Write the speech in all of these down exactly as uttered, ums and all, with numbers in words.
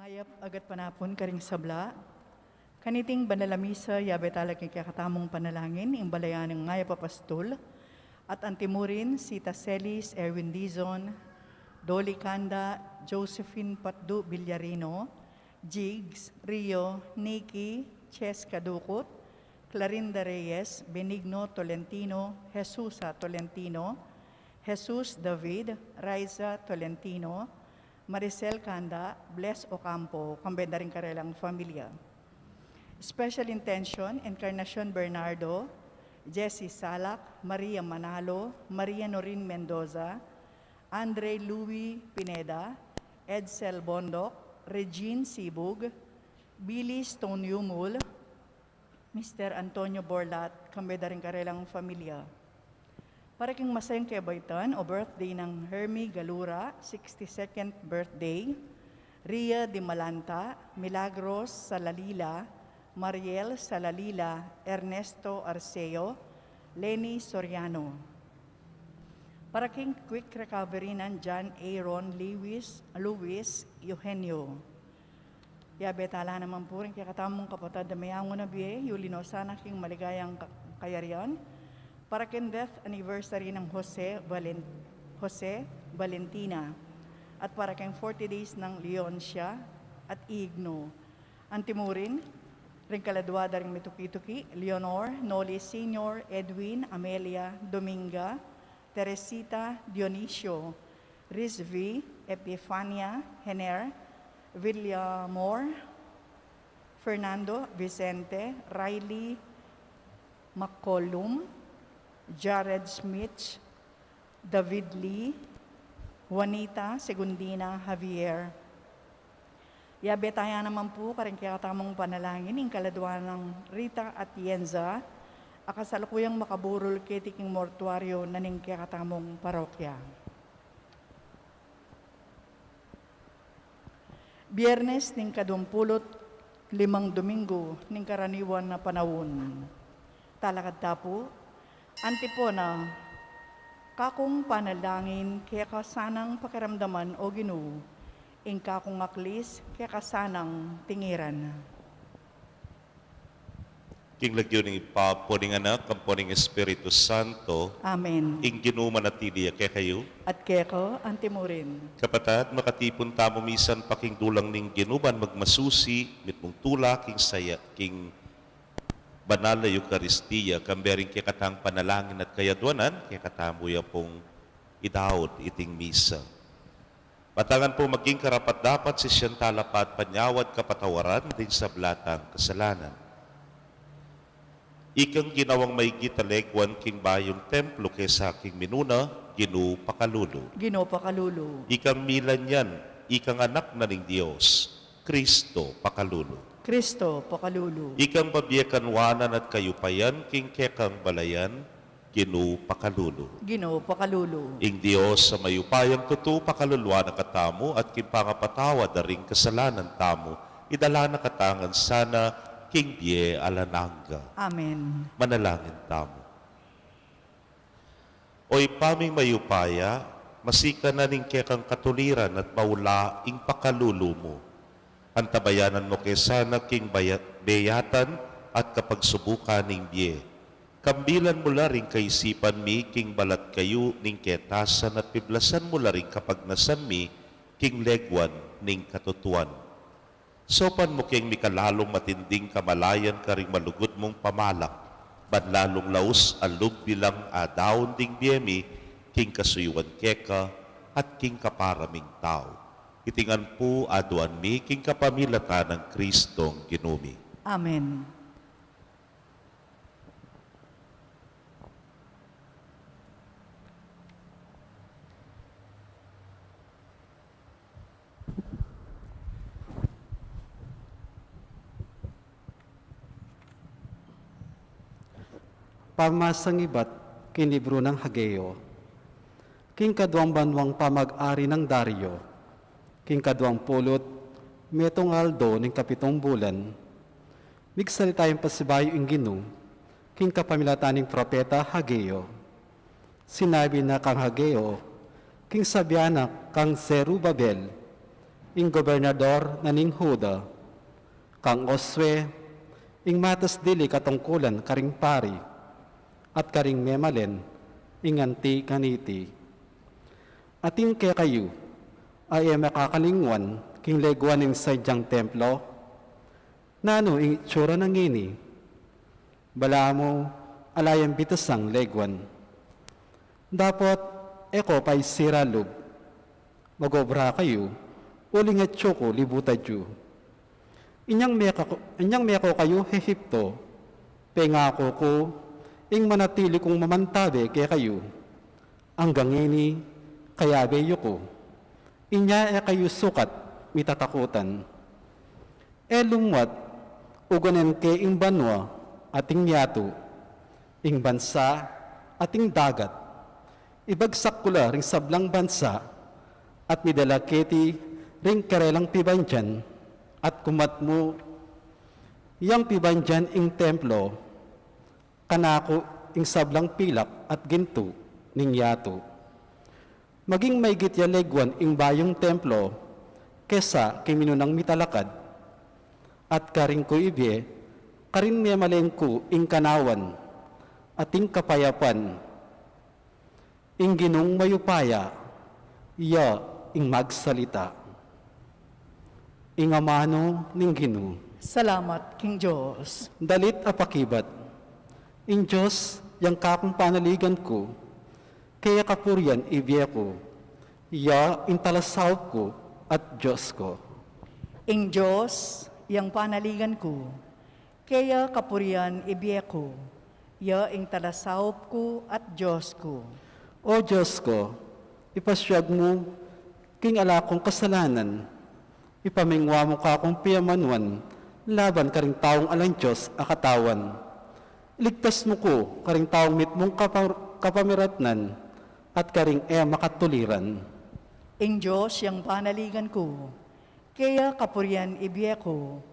Mayap a gatpanapun karing sabla. Kaniting banal a misa, yabe tala king kekatamung panalangin ing balayan nang Mayap a Pastul, at antimurin Sita Celis, Erwin Dizon, Dolly Canda, Josephine Patdu Villarino, Jigs, Rio, Nikki, Cheska Dukut, Clarinda Reyes, Benigno Tolentino, Jesusa Tolentino, Jesus David, Raiza Tolentino, Maricel Canda, Bless Ocampo, kambe da ring karelang familia. Special intention, Encarnacion Bernardo, Jessie Salak, Maria Manalo, Maria Norin Mendoza, Andre Louis Pineda, Edsel Bondoc, Regine Sibug, Billy Stone Yumul, Mister Antonio Borlat, kambe da ring karelang familia. Para king masayang kebaitan o birthday nang Hermie Galura, sixty-second birthday, Ria Dimalanta, Milagros Salalila, Mariel Salalila, Ernesto Arceo, Leni Soriano. Para king quick recovery nang John Aaron Lewis, Luis Eugenio. Yabe tala naman pu ring kekatamung kapatad a meyangu na bie, yuli no sana king maligayang ka-, kayarian. Para king death anniversary nang Jose Valen-, Jose Valentina, at para king forty days nang Leoncia at Igno. Antimurin ring kaladua da ring mituki-tuki, Leonor, Noli Senior, Edwin, Amelia, Dominga, Teresita, Dionisio, Rizvi, Epifania, Hener, Villamor, Fernando, Vicente, Riley, McCollum, Jared Smith, David Lee, Juanita, Segundina, Javier. Yabe taya naman pu karing kekatamung panalangin ing kaladua nang Rita Atienza, a kasalukuyang makaburul keti king mortuario na ning kekatamung parokya. Biernes ning kaduang pulu't limang Domingo ning karaniwan a panaun. Talakad ta pu. Antipona, kakung panalangin keka sanang pakiramdaman, O Ginu, ing kakung aklis keka sanang tingiran. King lagyu ning Ibpa, ampo ning Anak, ampo ning Espiritu Santo. Amen. Ing Ginu manatili ya kekayu. At keka antimurin. Kapatad, makatipun tamu misan pa king dulang ning Ginu ban magmasusi, mitmung tula king saya, king banal a Eukaristia, kambe ring kekatang panalangin at kayadwanan, kekatamu ya pung idaud iting misa. Matangan pu maging karapat-dapat sisian tala pa at panyawad kapatawaran ding sabla tang kasalanan. Ikang ginawang maigit a leguan king bayung templo kesa king minuna, Ginu pakalulu. Ginu pakalulu. Ikang milan yan, ikang anak na ning Dios, Kristo pakalulu. Kristo pakalulu. Ikang babie kanwanan at kayupayan king kekang balayan, Ginu pakalulu. Ginu pakalulu. Ing Dios a mayupayang tutu pakaluluan na katamu at king pangapatawad da ring kasalanan tamu, idala na katamu ngan sana king bie alang angga. Amen. Manalangin tamu. O Ibpa ming mayupaya, masikan na ning kekang katuliran at maula ing pakalulu mu. Antabayanan mu ke sana king baya-, beyatan at kapagsubukan ning bie. Kambilan mu la ring kaisipan mi king balat kayu ning ketasan at piblasan mu la ring kapagnasan mi king leguan ning katutuan. Saupan mu keng mikalalung matinding kamalayan karing malugud mung pamalak, ban lalung laus a lugbilang adaun ding bie mi king kasuyuan keka at king kapara ming tau. Iti ngan pu aduan mi king kapamilatan nang Kristong Ginu mi. Amen. Pamamasang ibat king libru nang Hageo. King kaduang banuang pamag-ari nang Dario, king kaduang pulu't metung aldo ning kapitung bulan, migsalita yang pasibayu ing Ginu king kapamilatan ning propeta Hageo. Sinabi na kang Hageo, king sabian na kang Zerubabel, ing gobernador na ning Juda, kang Josue, ing matas dili katungkulan karing pari, at karing memalen, ing anti kaniti. Atin kekayu a e makakalingwan king leguan ning sadyang templo? Nanu ing itsura na ngeni? Balamu ala yang bitasang leguan. Dapot e ko paisira lub. Magobra kayu, uling atyu ku libutan yu. Inyang meko, inyang meko kayu Egipto, pengaku ku ing manatili kung mamantabe kekayu. Anggang ngeni, kayabe yu ku. Inya e kayu sukat mitatakutan. E lumuat ugunan ke ing banua at ing yatu, ing bansa at ing dagat. Ibagsak ku la ring sablang bansa at midala keti ring karelang pibandian at kumat mu yang pibandian ing templo, kanaku ing sablang pilak at gintu ning yatu. Maging maigit ya leguan ing bayung templo kesa king minunang mitalakad. At karin ku ibie, karin memalen ku ing kanawan at ing kapayapan. Ing Ginung mayupaya, iya ing magsalita. Ing amanu ning Ginu. Salamat king Dios. Dalit a pakibat. Ing Dios yang kakung panaligan ku, kaya kapurian ibie ku, iya ing talasaup ku at Dios ku. Ing Dios yang panaligan ku, kaya kapurian ibie ku, iya ing talasaup ku at Dios ku. O Dios ku, ipasiag mu king ala kung kasalanan, ipamingwa mu kakung piyamanuan laban karing taung alang Dios a katawan. Iligtas mu ku karing taung mitmung kapa-, kapamiratnan at karing e makatuliran. Ing Dios yang panaligan ku, kaya kapurian ibie ku,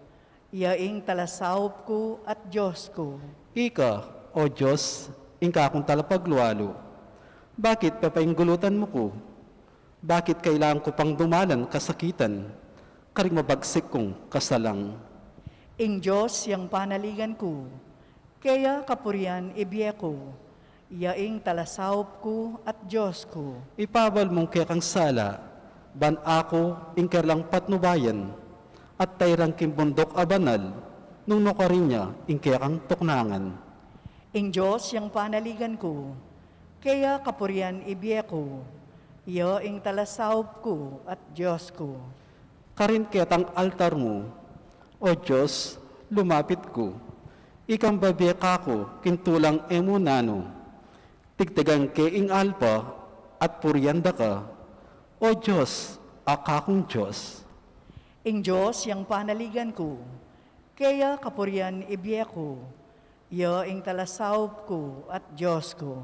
iya ing talasaup ku at Dios ku. Ika, O Dios, ing kakung talapaglualu, bakit pepainggulutan mu ku? Bakit kailangan ku pang dumalan kasakitan karing mabagsik kung kasalang? Ing Dios yang panaligan ku, kaya kapurian ibie ku, iya ing talasaup ku at Dios ku. Ipabal mung kekang sala, ban aku ing karelang patnubayan, at tayran king bunduk a banal, nung nukarin ya ing kekang tuknangan. Ing Dios yang panaligan ku, kaya kapurian ibie ku, iya ing talasaup ku at Dios ku. Karin ketang altar mu, O Dios, lumapit ku, ikang babie kaku king tulang e mu nanu. Tigtigan ke ing alpa at purian da ka, O Dios, a kakung Dios. Ing Dios yang panaligan ku, kaya kapurian ibie ku, iya ing talasaup ku at Dios ku.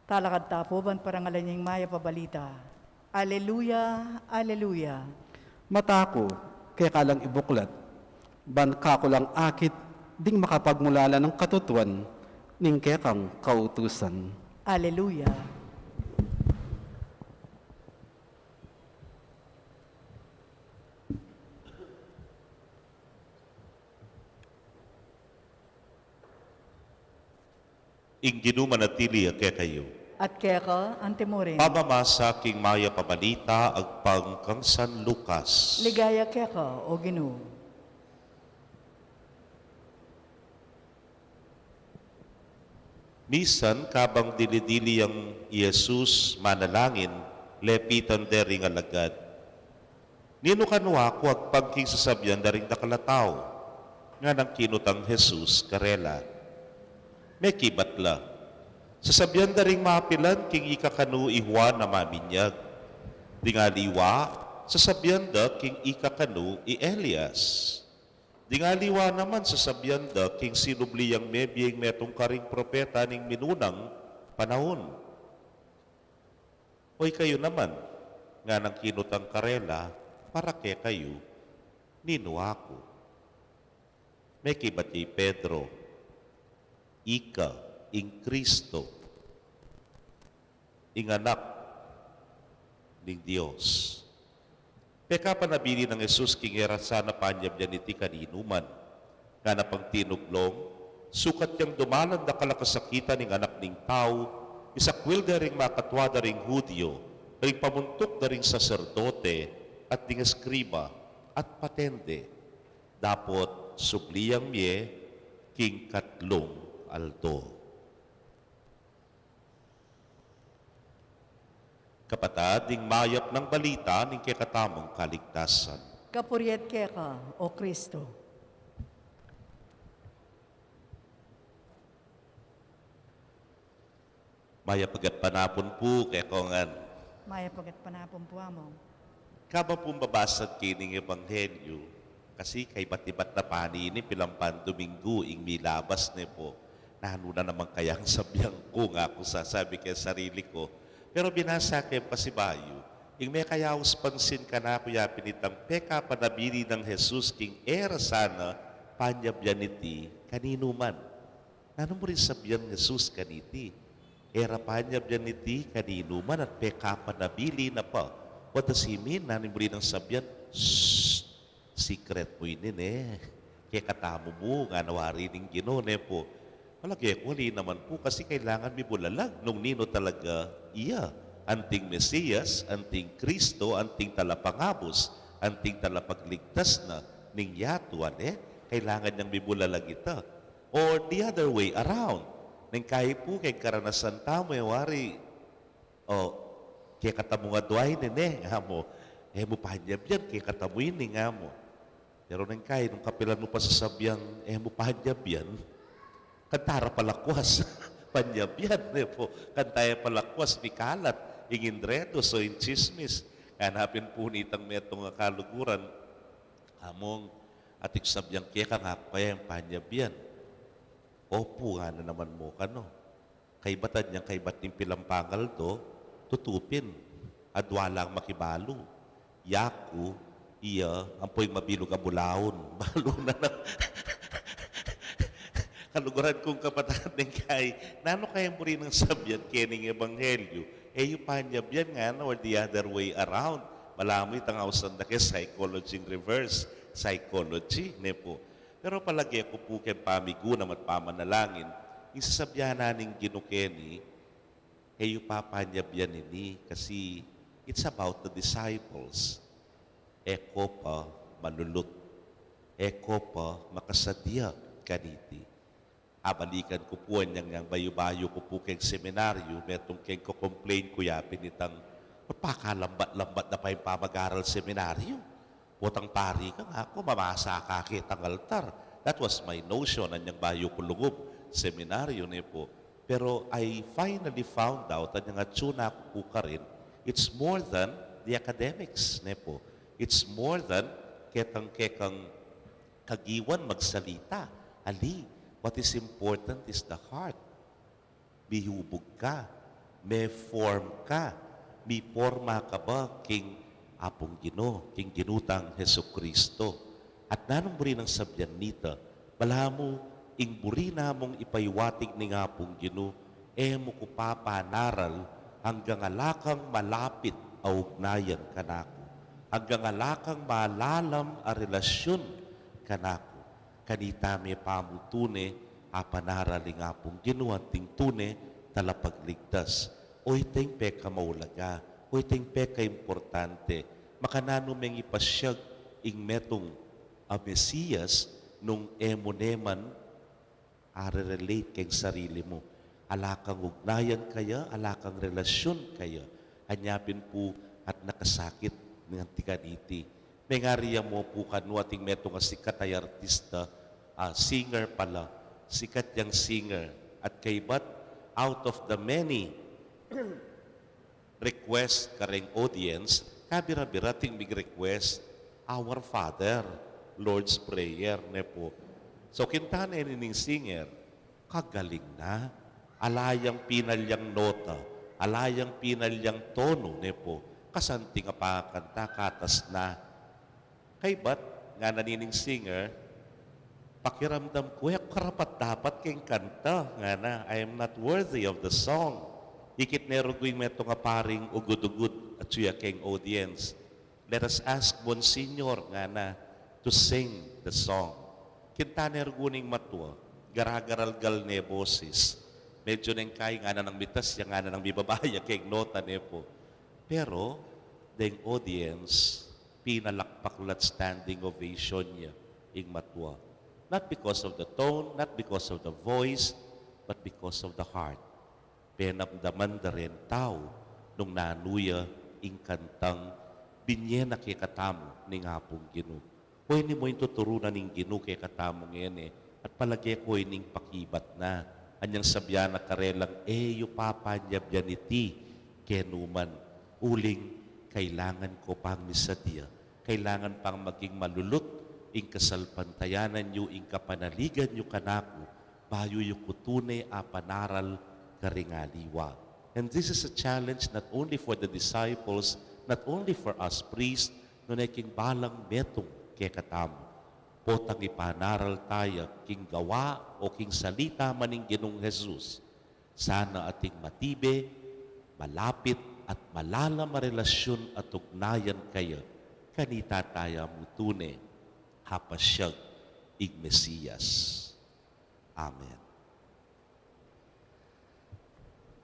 Talakad ta pu ban parangalan ya ing mayap a balita. Aleluya, aleluya. Mata ku, keka lang ibuklat, ban kaku lang akit ding makapagmulala nang katutuan ning kekang kautusan. Aleluya. Ing Ginu manatili ya kekayu. At keka antimurin. Pamamasa king mayap a balita agpang kang San Lucas. Ligaya keka, O Ginu. Misan kabang dili-dili yang i Jesus manalangin, lepitan de ring alagad, "Ninu kanu aku agpang king sasabian da ring dakal a tau?" Nganang kinutang Jesus karela, "Mekibat la, sasabian da ring mapilan king ika kanu i Juan a Maminyag. Ding aliwa, sasabian da king ika kanu i Elias. Ding aliwa naman sasabian da king sinubli yang mebie ing metung karing propeta ning minunang panaun." O ikayu naman, nganang kinutang karela, para kekayu, ninu aku? Mekibat ya i Pedro, "Ika ing Kristo, ing Anak ning Dios." Pekapanabilin nang Jesus king e ra sana panyabyan iti kaninuman. Ngana pang tinuglong, sukat yang dumalan dakal a kasakitan ning Anak ning Tau, isakwil da ring makatua da ring Judio, ring pamuntuk da ring saserdote, at ding eskriba, at patende. Dapot subli yang mie king katlung aldo. Kapatad, ing mayap nang balita ning kekatamung kaligtasan. Kapurian keka, O Kristo. Mayap a gatpanapun pu kekongan. Mayap a gatpanapun pu, Among. Kabang pung babasag ke ning ebanghelyu, kasi kaibat-ibat na pani ini, pilampan Domingo ing milabas ne pu. Nanu na naman kayang sabian ku, ngaku sasabi keng sarili ku. Pero binasa ke pasibayu, ing mekayaus pansin kanaku ya pin itang pekapanabilin nang Jesus king e ra sana panyabyan iti kaninuman. Nanu mu ring sabian Jesus kaniti? E ra panyabyan iti kaninuman at pekapanabilin na pa. What does he mean? Nanu mu ring sabian? Shh! Secret mu ini, ne? Kekatamu mu, ngana wari ning Ginu, ne pu. Palage ku ali naman pu, kasi kailangan mibulalag nung ninu talaga iya. Anting Mesias, anting Kristo, anting talapangabus, anting talapagligtas na ning yatu, ne? Kailangan yang mibulalag ita. Or the other way around. Neng kayi pu keng karanasan tamu, e wari, o, kekatamu nga duai, nene, ngamu. E mu panyabyan, kekatamu ini, ngamu. Pero neng kayi, nung kapilan mu pa sasabian, e mu panyabyan, kanta ra palakwas panyabyan, ne pu. Kanta ya palakwas mikalat ing indredos o ing tsismis. Ngana pin pu nitang metung a kaluguran, Among, atin ku sabian keka, ngaku kaya yang panyabyan? Opu, ngana naman mu kanu. Kaibat, anyang kaibat ning pilampang aldo, tutu pin, adua lang makibalu. Yaku, iya, ampo ing mabilug a bulaun. Balu na na. Kaluguran kung kapatad, neng kayi, nanu kaya mu rin nang sabian keni ning ebanghelyu? E yu panyabyan, ngana, or the other way around? Balamu itang ausan da ke psychology in reverse psychology, ne pu. Pero palage ku pu keng pamigunam at pamanalangin, ing sasabian na ning Ginu keni, e yu papanyabyan ini, kasi it's about the disciples. E ko pa malulut. E ko pa makasadia kaniti. Abalikan ku pu, anyang yang bayu-bayu ku pu keng seminaryu, metung keng ko-complain ku ya pin itang, pakalambat-lambat na pa ing pamag-aral seminaryu. Potang pari ka, ngaku, mamasa ka ketang altar. That was my notion, anyang bayu ku lungub seminaryu, ne pu. Pero I finally found out, anyang atyu na ku pu karin, it's more than the academics, ne pu. It's more than ketang kekang kagiwan magsalita. Ali, what is important is the heart. Mihubug ka, me-form ka, miporma ka ba king Apung Ginu, king Ginu tang Jesucristo? At nanung buri nang sabian nita? Balamu ing buri namung ipaiwatig ning Apung Ginu, e mu ku papanaral anggang ala kang malapit a ugnayan kanaku, anggang ala kang malalam a relasyun kanaku. Kanita me pa mu tune apanaral ing Apung Ginu anting tune talapagligtas. O ita ing pekamaulaga, o ita ing pekaimportante. Makananu meng ipasyag ing metung a Mesias nung e mu ne man are-relate keng sarili mu? Ala kang ugnayan kaya, ala kang relasyun kaya. Anya pin pu at nakasakit ning anti kaniti. Mengari ya mu pu kanu ating metung a sikat a artista, a singer pala, sikat yang singer. At kaibat, out of the many request kareng audience, kabira-bira ating mig-request Our Father, Lord's Prayer, ne pu. So, kinta ne nining singer, kagaling na. Ala yang pinalyang nota, ala yang pinalyang tono, ne pu. Kasanting a pakanta, katas na. Kaibat, ngana nining singer, pakiramdam ku, e ku karapat-dapat keng kanta, ngana, I am not worthy of the song. Ikit ne rugu ing metung a paring ugud-ugud atyu ya keng audience. Let us ask Monsignor, ngana, to sing the song. Kinta ne rugu ning matua, garagaralgal ne boses. Medyo neng kai ngana nang mitas ya, ngana nang mibaba ya keng nota ne pu. Pero, deng audience, pinalakpak la't standing ovation ya ing matua. Not because of the tone, not because of the voice, but because of the heart. Penamdaman da reng tau nung nanu ya ing kantang binie na kekatamu ning Apung Ginu. Oyni mu ing tuturu na ning Ginu kekatamu ngeni, at palage ko oyni ing pakibat na. Anyang sabyan na karelang, e yu papanyabyan iti kenu man, uling kailangan ko pang misadya, kailangan pang maging malulut ing kasalpantayanan yu, ing kapanaligan yu kanaku, bayu yu ku tune apanaral karing aliwa. And this is a challenge not only for the disciples, not only for us priests, nune king balang metung kekatamu. Potang ipanaral taya king gawa o king salita man ning Ginung Jesus, sana ating matibe, malapit at malalam a relasyun at ugnayan kaya, kanita taya mu tune hapasyag ing Mesias. Amen.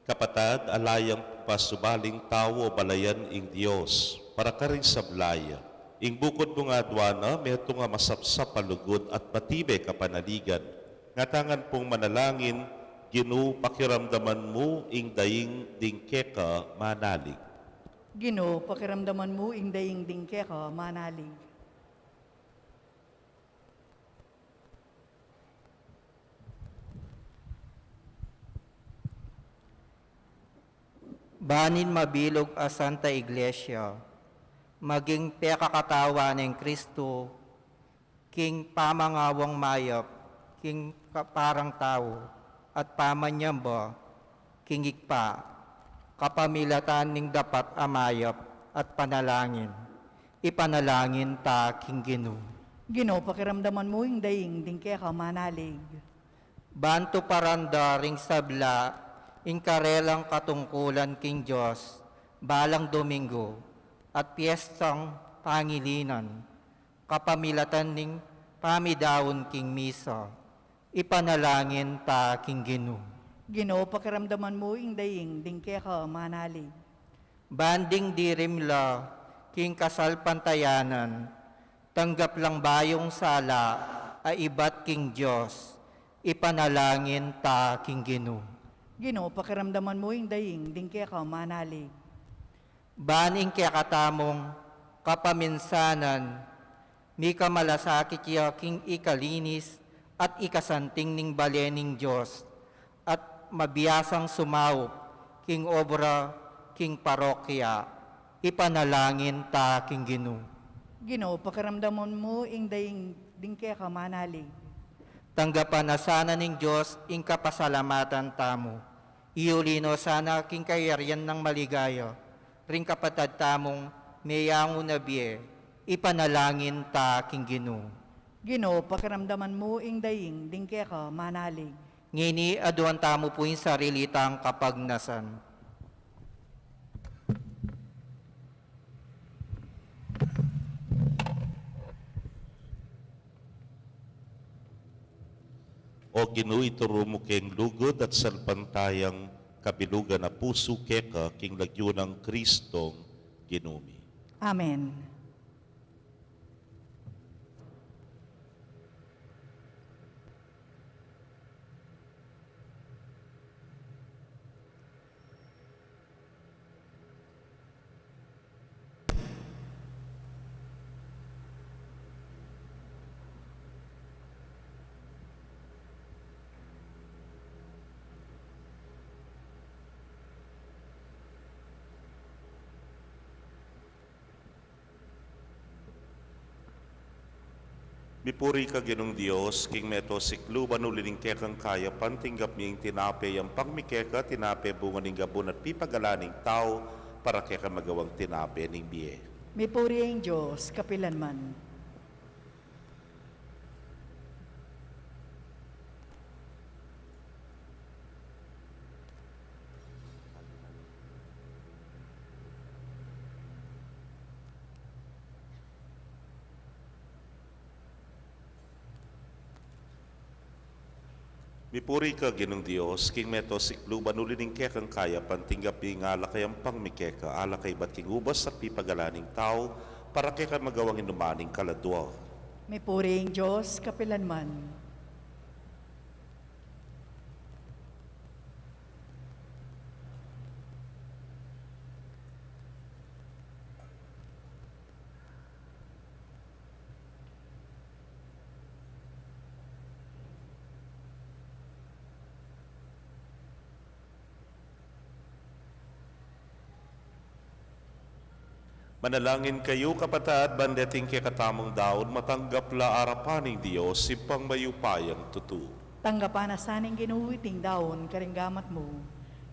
Kapatad, ala yang pasubaling tau o balayan ing Dios para karing sabla ya. Ing bukud mung aduan na metung a masapsap a lugud at matibe kapanaligan. Ngatamu pung manalangin, Ginu, pakiramdaman mu ing daing ding keka manalig. Ginu, pakiramdaman mu ing daing ding keka manalig. Ban ing mabilug a Santa Iglesia maging pekakatawan nang Kristu, king pamangawang mayap king kaparang tau, at pamanyamba king Ibpa, kapamilatan ning dapat a mayap at panalangin. Ipanalangin ta king Ginu. Ginu, pakiramdaman mu ing daing ding keka manalig. Ban tuparan da ring sabla ing karelang katungkulan king Dios balang Domingo at piestang pangilinan, kapamilatan ning pamidaun king misa. Ipanalangin ta king Ginu. Ginu, pakiramdaman mu ing daing ding keka manalig. Ban ding dirim la king kasalpantayanan, tanggap lang bayung sala a ibat king Dios. Ipanalangin ta king Ginu. Ginu, pakiramdaman mu ing daing ding keka manalig. Ban ing kekatamung kapaminsanan, mikamalasakit ya king ikalinis at ikasanting ning bale ning Dios, at mabiasang sumaup king obra king parokya. Ipanalangin ta king Ginu. Ginu, pakiramdaman mu ing daing ding keka manalig. Tanggapan na sana ning Dios ing kapasalamatan tamu. Iuli no sana king kayarian nang maligaya ring kapatad tamung meyangu na bie. Ipanalangin ta king Ginu. Ginu, pakiramdaman mu ing daing ding keka manalig. Ngeni aduan tamu pu ing sarili tang kapagnasan. O Ginu, ituru mu keng lugud at salpantayang kabilugan a pusu keka king lagyu nang Kristong Ginu mi. Amen. Mipuri ka Ginung Dios, king meto sikluban, uli ning kekang kayapan tinggap mi ing tinape, yang pangmi keka tinape bunga ning gabun at pipagalan ning tau, para keka magawang tinape ning bie. Mipuri ing Dios kapilan man. Mipuri ka, Ginung Dios, king meto sikluban, uli ning kekang kayapan tinggap mi ing alak a yampang mi keka, alak a ibat king ubas at pipagalan ning tau, para keka magawang inuman ning kaladua. Mipuri ing Dios kapilanman. Manalangin kayu, kapatad, ban deting kekatamung daun matanggap la arapan ning Dios, Ibpang mayupayang tutu. Tanggapan na sa ning Ginu iting daun karing gamat mu,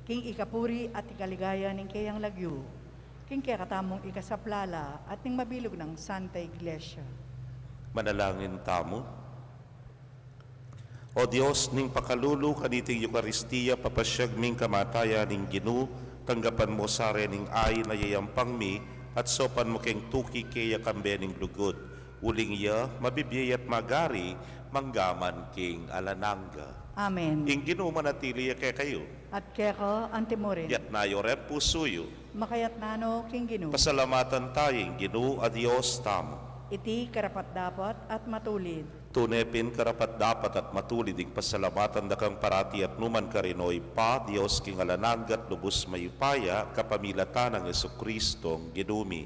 king ikapuri at ikaligaya ning keyang lagyu, king kekatamung ikasaplala at ning mabilug nang Santa Iglesia. Manalangin tamu. O Dios, ning pakalulu kaniting Eukaristia, papasyag ming kamatayan ning Ginu, tanggapan mu sa rening ain a yayampang mi, at saupan mu keng tuki keya kambe ning lugud. Uling iya, mabibie at magari, mangga man king alang angga. Amen. Ing Ginu manatili ya kekayu. At keka antimurin. Itas yu ring pusu yu. Makaitas no king Ginu. Pasalamatan taya ing Ginu a Dios tamu. Iti karapat-dapat at matulid. Tune pin karapat-dapat at matulid ing pasalamatan da kang parati at nukarin man, O Ibpa, Dios king alang angga at lubus mayupaya, kapamilatan nang Jesucristo a Ginu mi.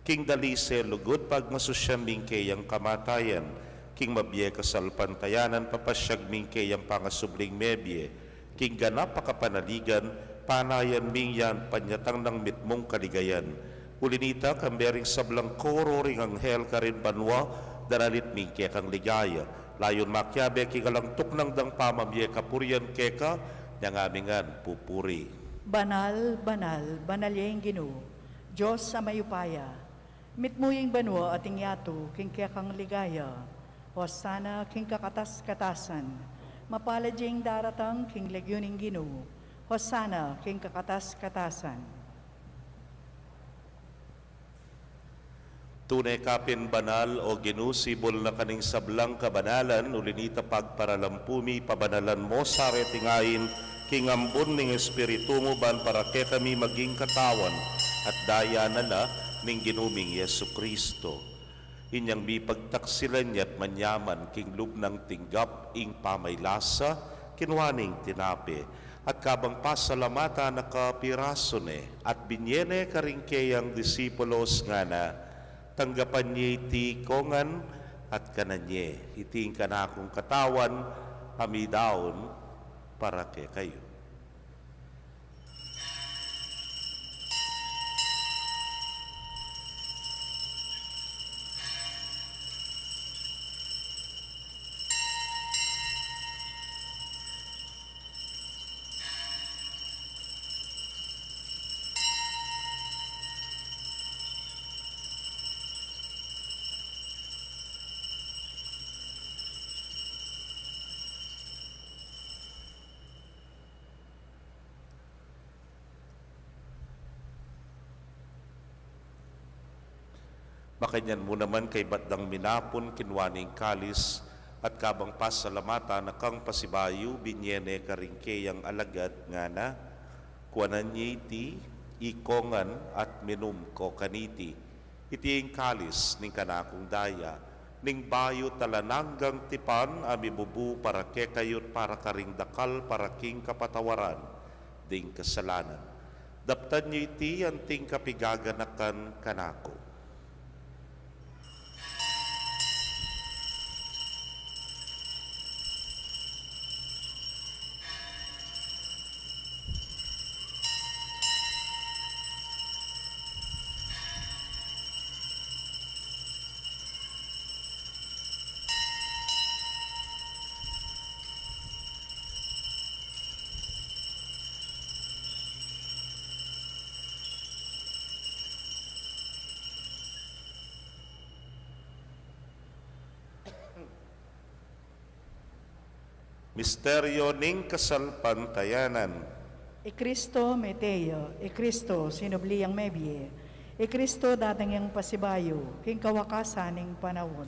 King dalise lugud pagmasusyan mi ing keyang kamatayan, king mabie kasalpantayanan papasyag mi ing keyang pangasubling mebie, king ganap a kapanaligan panayan mi ing panyatang nang mitmung kaligayan. Uli na nita, kambe ring sablang koro ring anghel karin banua, daralit mi ing kekang ligaya. Layun makiabe king alang tuknang dang pamamie kapurian keka, nyang ami ngan pupuri. Banal, banal, banal ya ing Ginu, Dios a mayupaya. Mitmu ya ing banua at ing yatu king kekang ligaya. Hosana king kakatas-katasan. Mapalad ya ing daratang king lagyu ning Ginu. Hosana king kakatas-katasan. Tune ka pin banal, O Ginu, sibul na ka ning sablang kabanalan, uli na nita pagparalampu mi, pabanalan mu sa reting ain, king ambun ning Espiritu mu, ban para kekami maging katawan at daya na ning Ginu ming Jesucristo. Inyang mipagtaksilan ya't manyaman king lub nang tinggap ing pamaylasa, kinua ne ing tinape, at kabang pasalamatan na ka, pirasu ne, at binie ne karing keyang disipulos ngana, tanggapan ye iti ikongan, at kanan ye, iti ing kanakung katawan, a midaun para kekayu. Makanyan mu naman kaybat dang minapun, kinua ne ing kalis, at kabang pasalamatan na kang pasibayu, binie ne karing keyang alagad, ngana, kuanan ye iti, ikongan at minum ko kaniti. Iti ing kalis ning kanakung daya, ning bayu at alang anggang tipan, a mibubu para kekayu't para karing dakal para king kapatawaran ding kasalanan. Daptan yu iti anting kapigaganakan kanaku. Misteryo ning kasalpantayanan. I Kristo mete ya, i Kristo sinubli yang mebie, i Kristo datang yang pasibayu king kawakasan ning panaun.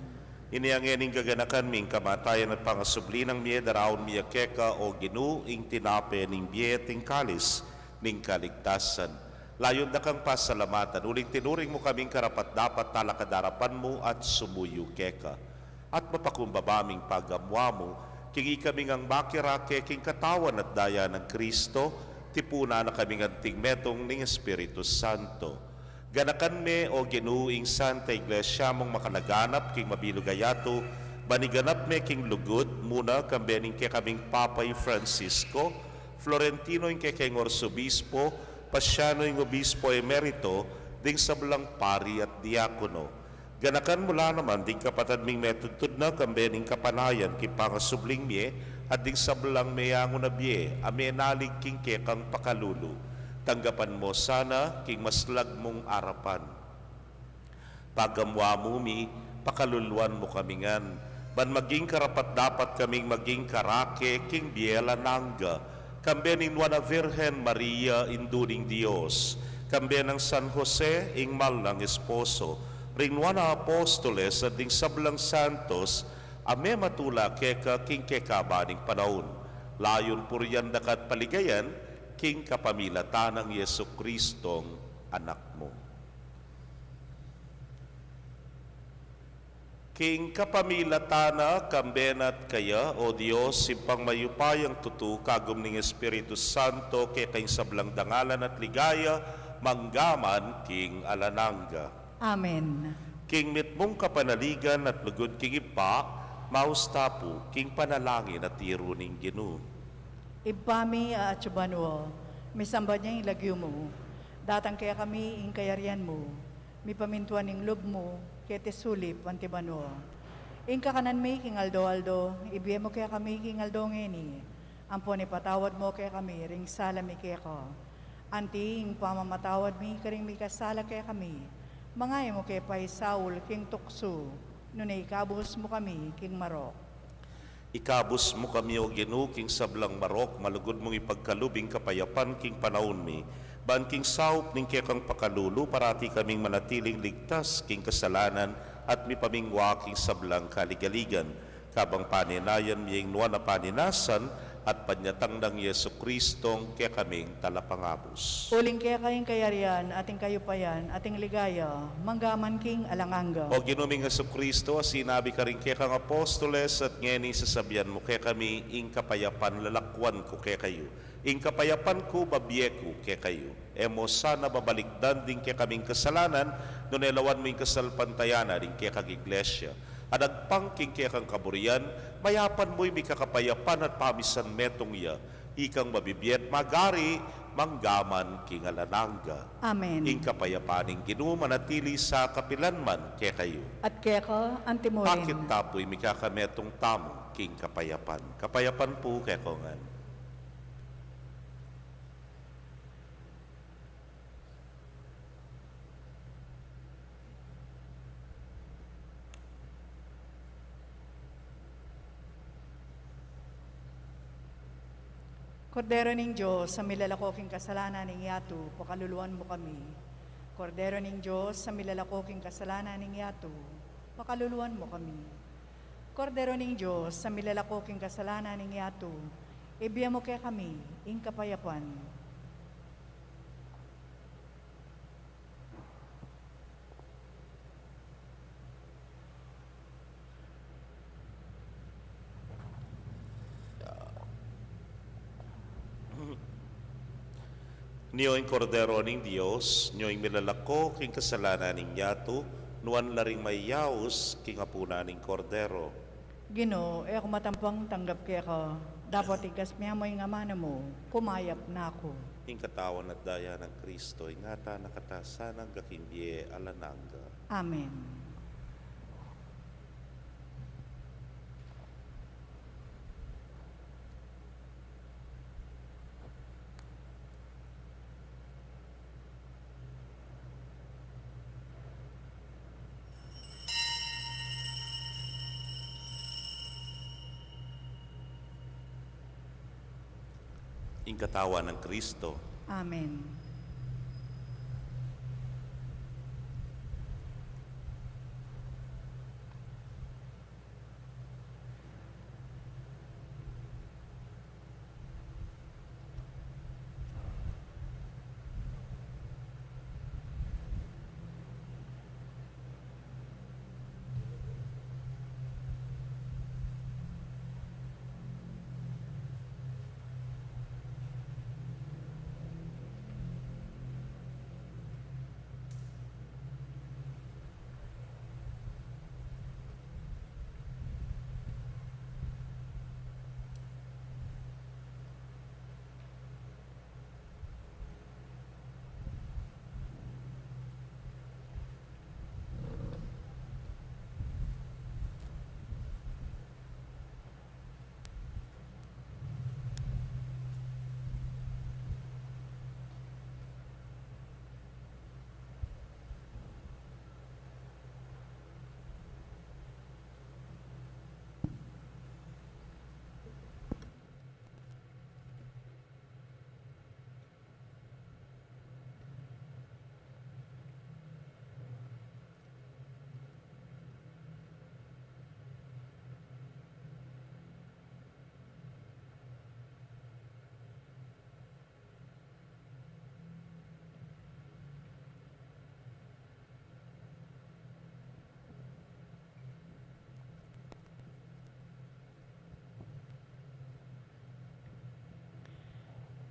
Inya ngening gaganakan mi ing kamatayan at pangasubli nang mie, daraun mi keka, O Ginu, ing tinape ning bie at ing kalis ning kaligtasan. Layun da kang pasalamatan, uling tinuring mu kaming karapat-dapat talakad king arapan mu at sumuyu keka. At mapakumbaba ming pagamuan mu, king ikami ngang makirake king katawan at daya nang Kristo, tipunan na kaming anting metung ning Espiritu Santo. Ganakan me, O Ginu, ing Santa Iglesia mung makalaganap king mabilug a yatu, ban iganap me king lugud mu na, kambe ning kekaming Papa i Francisco, Florentino ing kekeng Arsobispo, Pasiano ing Obispo Emerito, ding sablang pari at diakono. Ganakan mu la naman ding kapatad ming metudtud na, kambe ning kapanayan king pangasubling mie, at ding sablang meyangu na bie a menalig king kekang pakalulu. Tanggapan mu sana king maslag mung arapan. Pagamuan mu mi, pakaluluan mu kami ngan, ban maging karapat-dapat kaming maging karake king bie alang angga, kambe ning Nuan a Virgen Maria, Indu ning Dios, kambe nang San Jose, ing mal nang esposo, ring nuan a apostoles, at ding sablang santos a mematula keka king kekaban ning panaun, layun purian da ka at paligayan king kapamilatan nang Jesucristong Anak mu. King kapamilatan na, kambe na at kaya, O Dios, Ibpang mayupayang tutu, kagum ning Espiritu Santo, keka ing sablang dangalan at ligaya, mangga man king alang angga. Amen. King mitmung kapanaligan at lugud king Ibpa, maus ta pu king panalangin a tiru ning Ginu. Ibpa mi, a atsu banua, misamban ya ing lagyu mu, datang kekami ing kayarian mu, mipamintuan ing lub mu, keti sulip anti banua. Ing kakanan mi king aldo-aldo, ibie mu kekami king aldo ngeni, ampon ipatawad mu kekami ring sala mi keka, anti ing pamamatawad mi karing mikasala kekami, manga e mu ke paisaul king tuksu, nune ikabus mu kami king marok. Ikabus mu kami, O Ginu, king sablang marok, malugud mung ipagkalub ing kapayapan king panaun mi, ban king saup ning kekang pakalulu, parati kaming manatiling ligtas king kasalanan at mipamingwa king sablang kaligaligan. Kabang panenayan mi ing nuan a paninasan at panyatang nang Jesucristong kekaming Talapangabus. Uling keka ing kayarian, at ing kayupayan, at ing ligaya, mangga man king alang angga. O Ginu ming Jesucristo, a sinabi karing kekang apostoles, at ngeni sasabian mu kekami, ing kapayapan lalakwan ku kekayu, ing kapayapan ku babie ku kekayu. E mu sana babalikdan ding kekaming kasalanan, nune lawan mu ing kasalpantayanan ning kekang Iglesia. Agpang king kekang kaburian, mayapan mu ing mikakapayapan at pamisan metung ya, ikang mabibie at magari, mangga man king alang angga. Amen. Ing kapayapan ning Ginu manatili sa kapilan man kekayu. At keka anti murin. Pakit ta pu ing mikakametung tamu king kapayapan. Kapayapan pu kekongan. Kordero ning Dios, a milalako king kasalanan ning yatu, pakaluluan mu kami. Kordero ning Dios, a milalako king kasalanan ning yatu, pakaluluan mu kami. Kordero ning Dios, a milalako king kasalanan ning yatu, ibie mu kekami ing kapayapan. Nio ing Kordero ning Dios, nio ing milalako king kasalanan ning yatu, nuan la ring mayaus king apunan ning Kordero. Ginu, e ku matampang tanggap keka, dapot ikas mu ya ing amanu mu, kumayap na ku. Ing katawan at daya nang Kristo, ingatan na ka ta sana angga king bie alang angga. Amen. Ing katawan nang Kristo. Amen.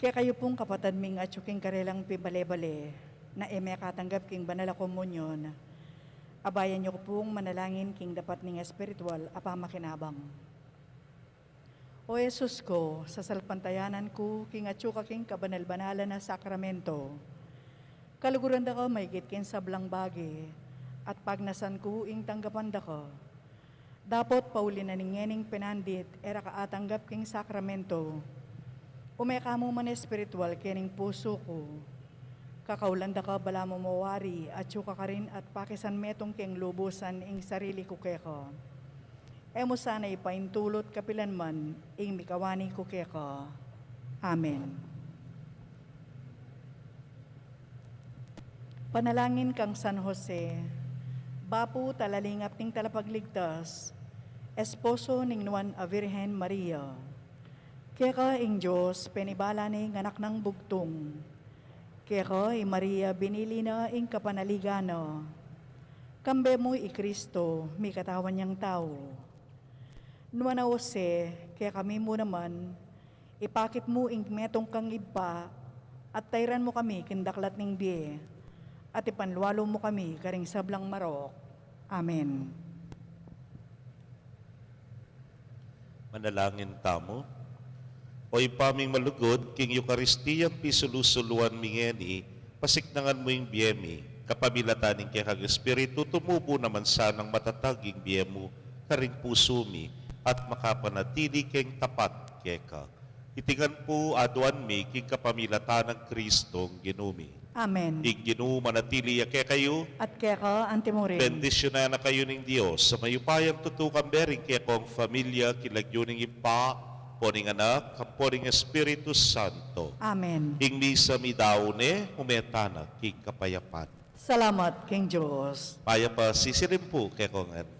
Kekayu pung kapatad ming atyu king karelang pibale-bale, na e mekatanggap king banal a komunyon, abayan yu ku pung manalangin king dapat ning espiritual a pamakinabang. O Jesus ku, sasalpantayanan ku king atyu ka king kabanal-banalan a sakramento. Kaluguran da ka maigit king sablang bage, at pagnasan ku ing tanggapan da ka. Dapot pauli na ning ngening penandit e ra ka atanggap king sakramento, ume ka mu man espiritual kening pusu ku. Kakaulan da ka balamu mo wari, atyu ka karin at pakisan metung keng lubusan ing sarili ku keka. E mu sana ipaintulut kapilan man ing mikawani ku keka. Amen. Panalangin kang San Jose, bapu talalingap ning Talapagligtas, esposo ning Nuan a Virgen Maria. Keka ing Dios penibala ne ing Anak nang bugtung. Keka i Maria binili na ing kapanaligan na. Kambe mu i Kristo, mikatawan yang tau. Nuan a Jose, kekami mu naman, ipakit mu ing metung kang Ibpa, at tairan mu kami king daklat ning bie, at ipanlualu mu kami karing sablang marok. Amen. Manalangin tamu. O Ibpa ming malugud, king Eukaristiyang pisulu-suluan mi ngeni, pasiknangan mu ing bie mi, kapamilatan ning kekang Espiritu, tumubu naman sanang matatag ing bie mu karing pusu mi, at makapanatili keng tapat keka. Iti ngan pu aduan mi king kapamilatan nang Kristong Ginu mi. Amen. Ing Ginu manatili ya kekayu. At keka antimurin. Bendisyunan na kayu ning Dios a mayupayang tutu, kambe ring kekong familia, king lagyu ning Ibpa, ampo ning Anak, ampo ning Espiritu Santo. Amen. Ing misa meyari ne, ume tana king kapayapan. Salamat king Dios. Mayap a sisilim pu kekongan.